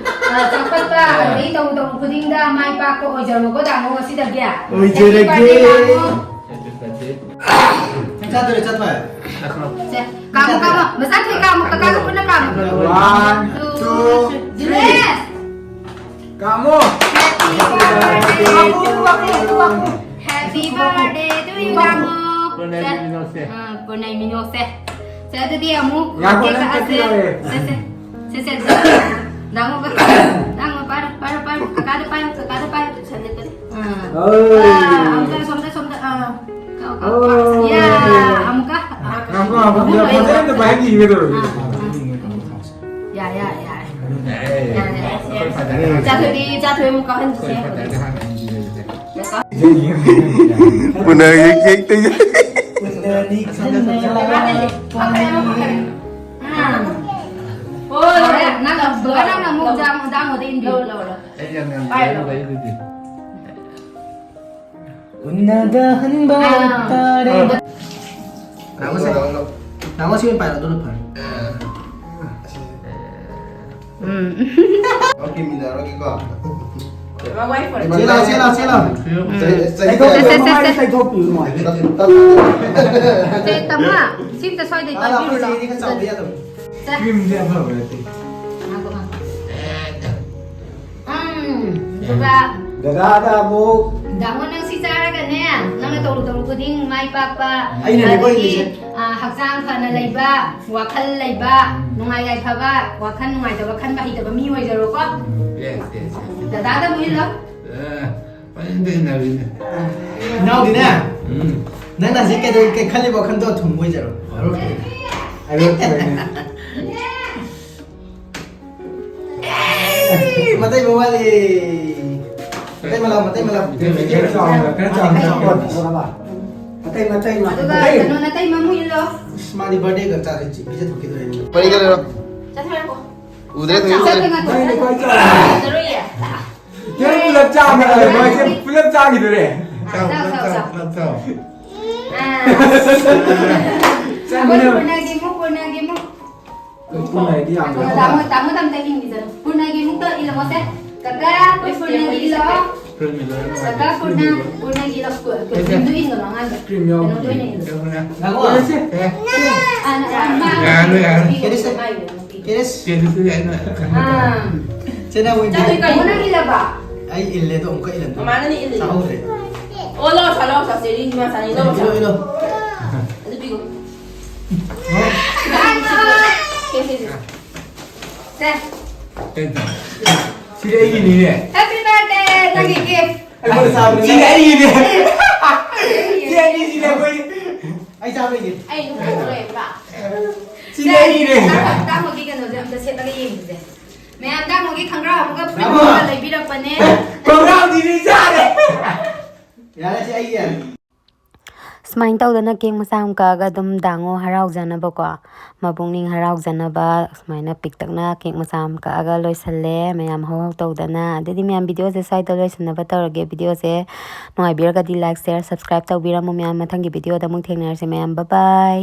ꯑ, ꯆꯥꯎꯈꯠꯄ, ꯑꯥ꯫ ꯑꯗꯒꯤ ꯇꯧꯔꯨ ꯇꯧꯔꯨ ꯈꯨꯗꯤꯡꯗ ꯃꯥꯏ ꯄꯥꯛꯄ ꯑꯣꯏꯖꯔꯣꯀꯣ ꯗꯥꯡꯉꯣ ꯉꯁꯤꯗꯒꯤ꯫ ꯑꯣꯏꯖꯔꯒꯦ꯫ Happy birthday ꯗꯥꯡꯉꯣ꯫ Happy birthday꯫ ꯆꯥꯛ ꯆꯥꯗꯣꯏꯔꯣ, ꯆꯥꯊꯣꯛꯑꯦ? ꯆꯥꯈ꯭ꯔꯣ꯫ ꯁꯦ, ꯀꯥꯝꯃꯣ, ꯀꯥꯝꯃꯣ꯫ ꯃꯆꯥ ꯊꯣꯏ ꯀꯥꯝꯃꯣ, ꯀꯀꯥꯒ ꯄꯨꯟꯅ ꯀꯥꯝꯃꯣ꯫ One, two, three꯫ ꯖꯤꯅꯦꯁ! ꯀꯥꯝꯃꯣ! Happy birthday to you꯫ Happy birthday to you, ꯗꯥꯡꯉꯣ꯫ ꯄꯨꯔꯅꯥꯏ ꯁꯦ꯫ ꯃꯤꯅꯣꯛꯁꯦ꯫ ꯑꯥ, ꯄꯨꯔꯅꯥꯏ ꯃꯤꯅꯣꯛꯁꯦ꯫ ꯁꯦ, ꯑꯗꯨꯗꯤ ꯑꯃꯨꯛ ꯉꯥꯏꯈꯣ, ꯀꯦꯛ ꯅꯪ ꯀꯛꯑꯁꯦ꯫ ꯀꯛꯄꯤꯔꯣꯏꯌꯦ꯫ ꯁꯦ, ꯁꯦ꯫ ꯁꯦ, ꯁꯦ, ꯁꯦ꯫ ꯗꯥꯡꯉꯣ, ꯗꯥꯡꯉꯣ, ꯄꯥꯏꯔꯣ, ꯄꯥꯏꯔꯣ, ꯄꯥꯏꯔꯣ꯫ ꯀꯀꯥꯗ ꯄꯥꯏꯌꯣ, ꯀꯀꯥꯗ ꯄꯥꯏꯌꯣ꯫ ꯑꯥ꯫ ꯑꯣꯏ꯫ ꯑꯥ, ꯑꯃꯨꯛꯀ ꯁꯣꯝꯗ, ꯁꯣꯝꯗ, ꯑꯥ꯫ ꯀꯥꯎ, ꯀꯥꯎ, ꯀꯥꯎ꯫ ꯑꯣꯏ꯫ ꯌꯥ, ꯑꯃꯨꯛꯀ꯫ ꯉꯥꯏꯈꯣ, ꯉꯥꯏꯈꯣ, ꯉꯥꯏꯈꯣ, ꯐꯖꯅ ꯑꯝꯇ ꯄꯥꯏꯍꯟꯈꯤꯒꯦ ꯇꯧꯔꯤꯁꯦ꯫ ꯑꯥ, ꯑꯥ꯫ ꯌꯥ, ꯌꯥ, ꯌꯥ꯫ ꯌꯥ, ꯌꯥ, ꯌꯥ꯫ ꯆꯥꯊꯣꯏꯗꯤ, ꯆꯥꯊꯣꯏ ꯑꯃꯨꯛ ꯀꯥꯎꯍꯟꯈꯤꯁꯦ꯫ ꯄꯨꯅꯥꯏꯒꯤ ꯀꯦꯛꯇꯒꯤ꯫ ꯎꯝ꯫ ꯍꯣꯏ, ꯍꯣꯏ, ꯅꯪ, ꯅꯪ ꯑꯃꯨꯛ ꯗꯥꯡ-, ꯗꯥꯡꯉꯣꯗ ꯏꯟꯕꯤꯌꯨ꯫ ꯂꯧ, ꯂꯧ, ꯂꯧ꯫ ꯑꯩ ꯌꯥꯝ, ꯌꯥꯝ ꯄꯥꯏꯔꯣ꯫ ꯌꯥꯝ ꯂꯩ ꯑꯗꯨꯗꯤ꯫ ꯎꯟꯅꯗ ꯍꯟꯕ ꯑꯥ꯫ ꯇꯥꯔꯦ꯫ ꯅꯥꯃꯣ, ꯁꯤ ꯑꯣꯏꯅ ꯄꯥꯏꯔꯣ, ꯑꯗꯨꯅ ꯐꯔꯦ꯫ ꯎꯝ꯫ ꯑꯣꯀꯦ, ꯃꯤꯟꯅꯔꯒꯦꯀꯣ꯫ ꯆꯦ ꯂꯥꯎ, ꯆꯦ ꯂꯥꯎ, ꯆꯦ ꯂꯥꯎ꯫ ꯎꯝ꯫ ꯆꯩ-, ꯆꯩ-, ꯁꯦ, ꯁꯦ, ꯁꯦ, ꯁꯦ꯫ ꯇꯩꯊꯣꯛꯄꯤꯌꯨ ꯅꯨꯡꯉꯥꯏꯇꯦ꯫ ꯁꯦ, ꯇꯝꯃ, ꯁꯤ ꯑꯝꯇ ꯁ꯭ꯋꯥꯏꯗ ꯂꯥꯎ, ꯂꯥꯎ, ꯑꯩꯈꯣꯏ ꯄꯥꯏꯕꯤꯔꯨ ꯂꯥꯎ꯫ ꯆꯦꯗꯤ ꯈꯔ ꯆꯥꯎꯕ ꯌꯥꯗꯕꯅꯤ꯫ ꯁꯦ꯫ ꯀ꯭ꯔꯤꯝꯁꯦ ꯑꯐꯕ ꯅꯠꯇꯦ꯫ ꯉꯥꯏꯈꯣ, ꯉꯥꯏꯈꯣ꯫ ꯎꯝ, ꯑꯗꯨꯒ ꯗꯗꯥꯗ ꯑꯃꯨꯛ ꯗꯥꯃꯣ, ꯅꯪ ꯁꯤ ꯆꯥꯔꯒꯅꯦ, ꯅꯪꯅ ꯇꯧꯔꯨ ꯇꯧꯔꯨ ꯈꯨꯗꯤꯡ ꯃꯥꯏ ꯄꯥꯛꯄ, ꯑꯩꯅꯅꯦꯀꯣ ꯑꯗꯒꯤ, ꯏꯜꯂꯤꯁꯦ꯫ ꯑ, ꯍꯛꯆꯥꯡ ꯐꯅ ꯂꯩꯕ, ꯋꯥꯈꯜ ꯂꯩꯕ, ꯅꯨꯡꯉꯥꯏ ꯌꯥꯏꯐꯕ, ꯋꯥꯈꯜ ꯅꯨꯡꯉꯥꯏꯇꯕ ꯈꯟꯕ ꯍꯩꯇꯕ ꯃꯤ ꯑꯣꯏꯖꯔꯣꯀꯣ꯫ Yes, yes, yes. ꯗꯗꯥꯗ ꯑꯃꯨꯛ ꯏꯜꯂꯣ꯫ ꯑ, ꯐꯖꯅ ꯏꯟꯅꯕꯤꯅꯦ꯫ ꯏꯅꯥꯎꯗꯤꯅꯦ, ꯎꯝ꯫ ꯅꯪꯅ ꯍꯧꯖꯤꯛ ꯀꯩꯗꯧ-, ꯀꯩ ꯈꯜꯂꯤꯕ ꯋꯥꯈꯜꯗꯣ ꯊꯨꯝꯕ ꯑꯣꯏꯖꯔꯣ꯫ ꯑꯔꯣꯏꯕꯅꯦ꯫ ꯑꯦ, ꯃꯇꯩ ꯃꯋꯥꯂꯤ꯫ ꯃꯇꯩ ꯃꯂꯥ, ꯃꯇꯩ ꯃꯂꯥ꯫ ꯈꯔ ꯆꯥꯎꯅ, ꯈꯔ ꯆꯥꯎꯅ꯫ ꯃꯇꯩ, ꯃꯇꯩ ꯃꯂꯥ꯫ ꯑꯗꯨꯒ ꯀꯩꯅꯣ, ꯅꯇꯩ ꯃꯃꯨ ꯏꯜꯂꯣ꯫ ꯑꯁ, ꯃꯥꯗꯤ birthday ꯒ ꯆꯥꯛ ꯄꯤꯖꯊꯣꯛꯈꯤꯗꯣꯔꯦ꯫ ꯄꯔꯤꯗ ꯂꯩꯔꯣ꯫ ꯆꯠꯊꯔꯛꯑꯣ꯫ ꯎꯗ꯭ꯔꯦ, ꯎꯗ꯭ꯔꯦ꯫ ꯆꯠꯂꯣ, ꯉꯥꯏꯈꯣ꯫ ꯐꯖꯔꯣꯏꯌꯦ꯫ ꯅꯪ ꯄꯨꯂꯞ ꯆꯥꯕ ꯅꯠꯇ꯭ꯔꯣ? ꯅꯣꯏꯁꯦ ꯄꯨꯂꯞ ꯆꯥꯈꯤꯗꯣꯔꯦ꯫ ꯆꯥꯎ, ꯆꯥꯎ, ꯄꯨꯂꯞ ꯆꯥꯎ, ꯆꯥꯎ, ꯄꯨꯂꯞ ꯆꯥꯎ꯫ ꯑꯥ꯫ ꯑꯩꯈꯣꯏ ꯄꯨꯔꯅꯒꯦ, ꯑꯃꯨꯛ ꯄꯨꯔꯅꯒꯦ, ꯑꯃꯨꯛ꯫ ꯑꯩꯈꯣꯏ ꯄꯨꯔꯅꯒꯦ ꯌꯥꯝ ꯇꯥꯃꯣ, ꯇꯥꯃꯣ, ꯇꯥꯃꯣ, ꯇꯝꯇ ꯏꯟꯈꯤꯖꯅꯨ꯫ ꯄꯨꯔꯅꯒꯦ, ꯑꯃꯨꯛꯇ ꯏꯜꯂꯝꯃꯣꯁꯦ꯫ ꯀꯀꯥ, ꯑꯩꯈꯣꯏ ꯄꯨꯔꯅꯒꯦ ꯏꯜꯂꯣ꯫ ꯀꯀꯥ, ꯄꯨꯔꯅ, ꯄꯨꯔꯅꯒꯦ ꯏꯜꯂꯣ꯫ ꯀ꯭ꯔꯤꯝꯗꯣ ꯏꯟꯒꯅꯣ ꯑꯉꯥꯡꯗ꯫ ꯀ꯭ꯔꯤꯝ ꯌꯥꯎꯗꯦ꯫ ꯀꯩꯅꯣꯗꯣ ꯑꯣꯏꯅ ꯏꯜꯂꯣ꯫ ꯉꯥꯏꯈꯣ꯫ ꯑꯥ, ꯅ-, ꯑꯥ, ꯃꯥ-, ꯌꯥꯔꯅꯤ, ꯌꯥꯔꯅꯤ꯫ ꯀꯦꯔꯤꯁ, ꯃꯥꯒꯤ ꯀꯦꯔꯤꯁ꯫ ꯀꯦꯔꯤꯁ ꯌꯥꯏꯅ꯫ ꯑꯥ꯫ ꯆꯦ ꯅꯪ ꯑꯣꯏꯅ ꯆꯠꯇꯣꯏ ꯀꯩꯅꯣ? ꯅꯪ ꯏꯜꯂꯕ? ꯑꯩ ꯏꯜꯂꯦ, ꯑꯗꯣ ꯑꯃꯨꯛꯀ ꯏꯜꯂꯝꯗꯦ꯫ ꯃꯃꯥꯅꯅꯦ ꯏꯜꯂꯤꯗꯣ꯫ ꯇꯥꯍꯧꯗ꯭ꯔꯦ꯫ ꯑꯣ, ꯂꯧꯔꯣ, ꯂꯧꯔꯣ, ꯆꯦꯔꯤ, ꯏꯃꯥ ꯆꯥꯅꯤ, ꯂꯧꯔꯣ, ꯏꯜꯂꯣ, ꯏꯜꯂꯣ꯫ ꯑꯗꯨ ꯄꯤꯒꯣ꯫ ꯍꯣ꯫ ꯁꯦ, ꯁꯦ, ꯁꯦ꯫ ꯁꯦ꯫ ꯀꯩꯅꯣ? ꯁꯤꯗꯤ ꯑꯩꯒꯤꯅꯤꯅꯦ꯫ Happy birthday, ꯅꯪꯒꯤ gift꯫ ꯑꯩꯉꯣꯟꯗ ꯆꯥꯕꯅꯦ꯫ ꯁꯤꯗꯤ ꯑꯩꯒꯤꯅꯦ꯫ ꯁꯤ ꯑꯅꯤꯁꯤꯗꯤ ꯑꯩꯈꯣꯏ꯫ ꯑꯩ ꯆꯥꯕꯩꯅꯦ꯫ ꯑꯩ ꯂꯨꯍꯣꯡꯗꯣꯔꯦꯕ꯫ ꯁꯤꯗꯤ ꯑꯩꯒꯤꯅꯦ꯫ ꯇꯥꯃꯣ, ꯇꯥꯃꯣꯒꯤ ꯀꯩꯅꯣꯁꯦ ꯑꯝꯇ ꯁꯦꯠꯂꯒ ꯌꯦꯡꯁꯦ꯫ ꯃꯌꯥꯝ ꯇꯥꯃꯣꯒꯤ ꯈꯪꯒ꯭ꯔꯥꯎ ꯑꯃꯒ ꯐꯨꯔꯤꯠ ꯑꯃꯒ ꯂꯩꯕꯤꯔꯛꯄꯅꯦ꯫ ꯈꯣꯡꯒ꯭ꯔꯥꯎꯁꯤꯗꯤ ꯆꯥꯔꯦ꯫ ꯌꯥꯔꯦ, ꯁꯤ ꯑꯩꯒꯤ ꯌꯥꯔꯦ꯫ ꯁꯨꯃꯥꯏꯅ ꯇꯧꯗꯅ ꯀꯦꯛ ꯃꯆꯥ ꯑꯃ ꯀꯛꯑꯒ ꯑꯗꯨꯝ ꯗꯥꯡꯉꯣ ꯍꯔꯥꯎꯖꯅꯕꯀꯣ, ꯃꯄꯨꯛꯅꯤꯡ ꯍꯔꯥꯎꯖꯅꯕ ꯁꯨꯃꯥꯏꯅ ꯄꯤꯛꯇꯛꯅ ꯀꯦꯛ ꯃꯆꯥ ꯑꯃ ꯀꯛꯑꯒ ꯂꯣꯏꯁꯜꯂꯦ꯫ ꯃꯌꯥꯝ ꯍꯧ ꯍꯧ ꯇꯧꯗꯅ꯫ ꯑꯗꯨꯗꯤ ꯃꯌꯥꯝ, ꯚꯤꯗꯤꯑꯣꯁꯦ ꯁ꯭ꯋꯥꯏꯗ ꯂꯣꯏꯁꯤꯟꯅꯕ ꯇꯧꯔꯒꯦ꯫ ꯚꯤꯗꯤꯑꯣꯁꯦ ꯅꯨꯡꯉꯥꯏꯕꯤꯔꯒꯗꯤ like, share, subscribe ꯇꯧꯕꯤꯔꯝꯃꯨ ꯃꯌꯥꯝ꯫ ꯃꯊꯪꯒꯤ ꯚꯤꯗꯤꯑꯣꯗ ꯑꯃꯨꯛ ꯊꯦꯡꯅꯔꯁꯤ ꯃꯌꯥꯝ꯫ Bye bye꯫